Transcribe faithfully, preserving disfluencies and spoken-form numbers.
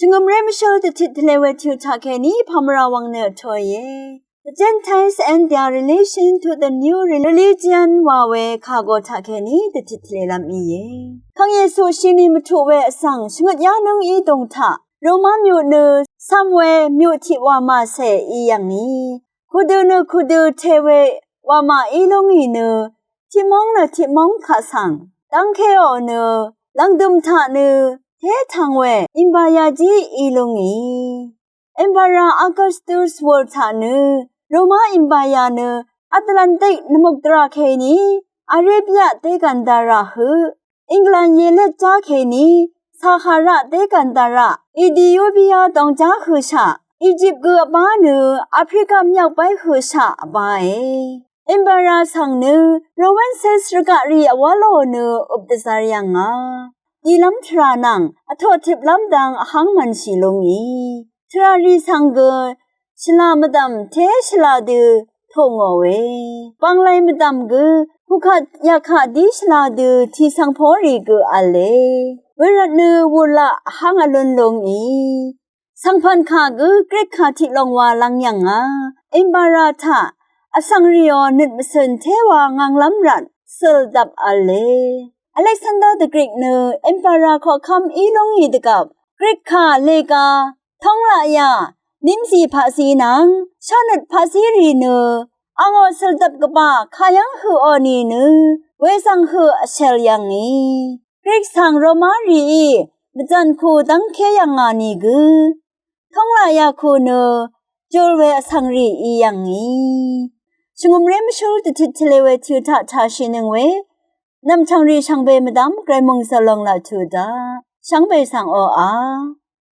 Shvngø̀mré mvshǿl dvtit tvle we tø taq kèní pàmvrà wvng nø vtōìe. The Gentiles and their relation to the new religion wa we kàgo taq kèní dvtit tvlelv́m íe. Pv̀ng Yesu shini mvtuq we vsvng shvngøt yánǿng í dùng taq Roma myuq nø cv̄m we myuq tiq wamà cè í yv̀ngì. Kudø nø kudø te we wamà í lúngì nø tiqmóng nø tiqmóng kaq svng dv́ngkéò nø lv̀ngdø̀m taq nø té tvng we Empire jí í lúngì. Emperor Augustus wur taq nø Roma Empire nø Atlantic nvmukdvrà kèní Arabia dégv̀n dvrà høq England yelét já kèní Sahara dégv̀n dvrà Ethiopia dòngjá høqshaq Egypt gø vbá nø Africa myvkbáy høqshaq vbáe. Emperor svng nø Roman Caesar rvgaq rì vwv́lò nø øp dvzvr yv̀ngà. Dìlv́m tvrà nvng vtoq tiplv́m dang vhv́ng mv̀nshì lúngì. Tvrà rì svng gø shvlá mvdv̀m té shvlá dø tuq ngòe. Bvnglay mvdv̀m gø kukaq yaqkaq dí shvlá dø tì svng pó rì gø v̄le. Wervt nø wulaq vhv́ng vlún lúngì. Svngpv̀n kà gø Greek kà tiq long wa lvng yv̀ngà. Emperor taq vsvng rìò nøt mvcø̀n té wa nganglv́m rvt cø̀l dvp v̄le. Alexander the Greek nø Emperor koqkv́m í lúngì dvgvp Greek kà lèga tónglaq yà nímzì paqzí nvng shánøt paqzí rì nø angò cø̀ldvp gvbà kayv́ng høqò nìnø wezv̀ng høq vshèl yv̀ngì. Greek svng Roma rìí mvzv̀n ku dv́ngké yv̀ngà nìgø tónglaq yà ku nø jul we vsvng rì í yv̀ngì. Shvngø̀mré mvshǿl dvtit tvle we tø taq tashìnøng we nv̀mchv̀ng rì shvngbe mvdv́m gvray mòngzø̀l lòng laq tø daq shvngbe svng oqà.